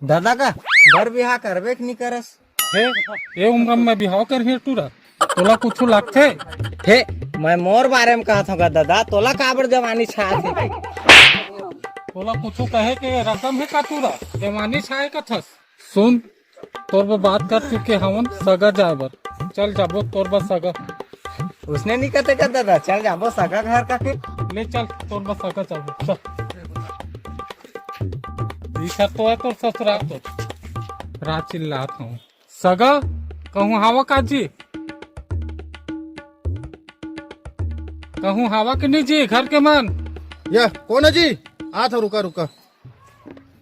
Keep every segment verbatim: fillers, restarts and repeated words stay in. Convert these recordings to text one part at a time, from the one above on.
दादा का बर बिहाव करबे कि नहीं करस? हे, ए उम्र में बिहाव करही टूरा? तोला कुछु लगथे? हे, मैं मोर बारे में कहत हूँ का दादा, तोला काबर जवानी छात हे? तोला कुछु कहे के रकम हे का टूरा? जवानी छाए कथस? सुन, तोर बर बात कर चुके हवन सगा जाए बर। चल जाबो तोर बर सगा। उसने नहीं कहते का दादा, चल जाबो सगा घर का फिर। ले चल, तोर बर सगा जाबो, चल। इधर तो है तोर ससुराल तो। रात चिल्लात हूँ। सगा, कहूँ हावा का जी? कहूँ हावा के नहीं जी, घर के मन? या, कौन है जी? आ था, रुका, रुका।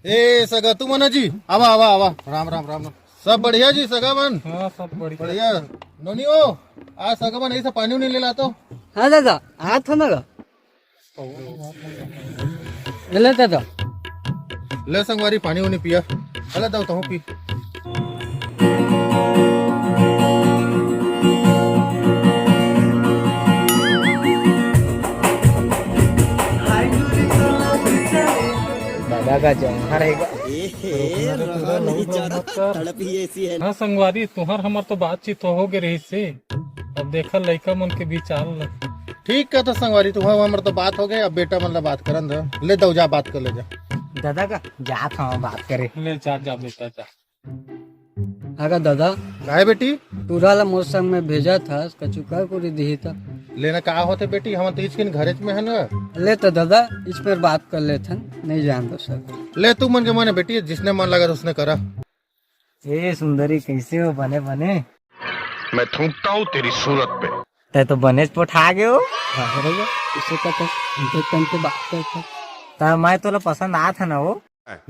ए, सगा, तू मन जी? आवा, आवा, आवा। राम, राम, राम, राम। सब बढ़िया जी, सगा मन? हाँ, सब बढ़िया। बढ़िया। नोनी हो, आ सगा मन, ऐसा पानी उनी ले ला तो। हाँ दादा, आ था ना गा। ले दादा। ले संगवारी, पानी उनी पिया। अले दो, तहूँ पी। दादा का जौहर है का? ए, हे, रुक ना, रुक ना, रुक ना, रुक ना, रुक ना। तड़प ही ऐसी है। हाँ संगवारी, तुहर हमर तो बातचीत हो गे रहिस हे। अब देखा लइका मन के विचार ल। ठीक कहत संगवारी, तुहर हमर तो बात हो गे, अब बेटा मन ला बात करन दे। ले दो, जा बात कर ले जा। दादा का जात हूँ बात करे। ले जा, जा बेटा जा। हाँ का दादा? काय बेटी? टूरा ला मोर संग में भेजत हस, कछु कर कुरी दिही त। लेना का होथे बेटी, हमन तो इचकिन घरेच में है ना। ले तो दादा, इस पर बात कर लेथन, नहीं जान दो सर। ले तू मन के मने बेटी, जिसने मन लगा उसने करा। ए सुंदरी, कैसे हो? बने बने। मैं थूकता हूँ तेरी सूरत पे। तै तो बनेच पोठा गे हो। हाँ, बरोबर। इसे का तो उनके तन के बात करता। ता मैं तोला पसंद आत है ना वो?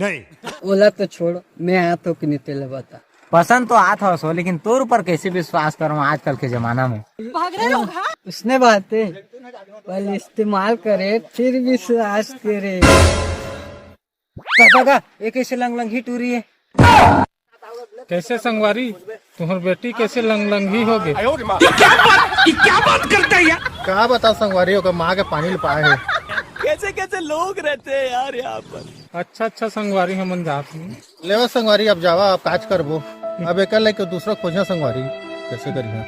नहीं। ओला तो छोड़, मैं आत हो कि नहीं तेला बता। पसंद तो आत हो सो, लेकिन तोर ऊपर कैसे विश्वास करूँ आजकल के जमाना में? भाग रहे हो, हाँ? उसने बात है, पहले इस्तेमाल करे, फिर विश्वास करे। दादा का, ये कैसे लंग लंग ही टूरी है? कैसे संगवारी, तुम्हार बेटी कैसे लंग लंग ही हो गए? ये क्या बात, ये क्या बात करता है यार? का बता संगवारी, ओकर माँ के पानी ल पाए है। कैसे कैसे लोग रहते हैं यार यहाँ पर। अच्छा अच्छा संगवारी, हमन जात हन। लेवा संगवारी, अब जावा, अब काज करबो। अब एकर लेके दूसरा खोजा संगवारी, कैसे करिहा?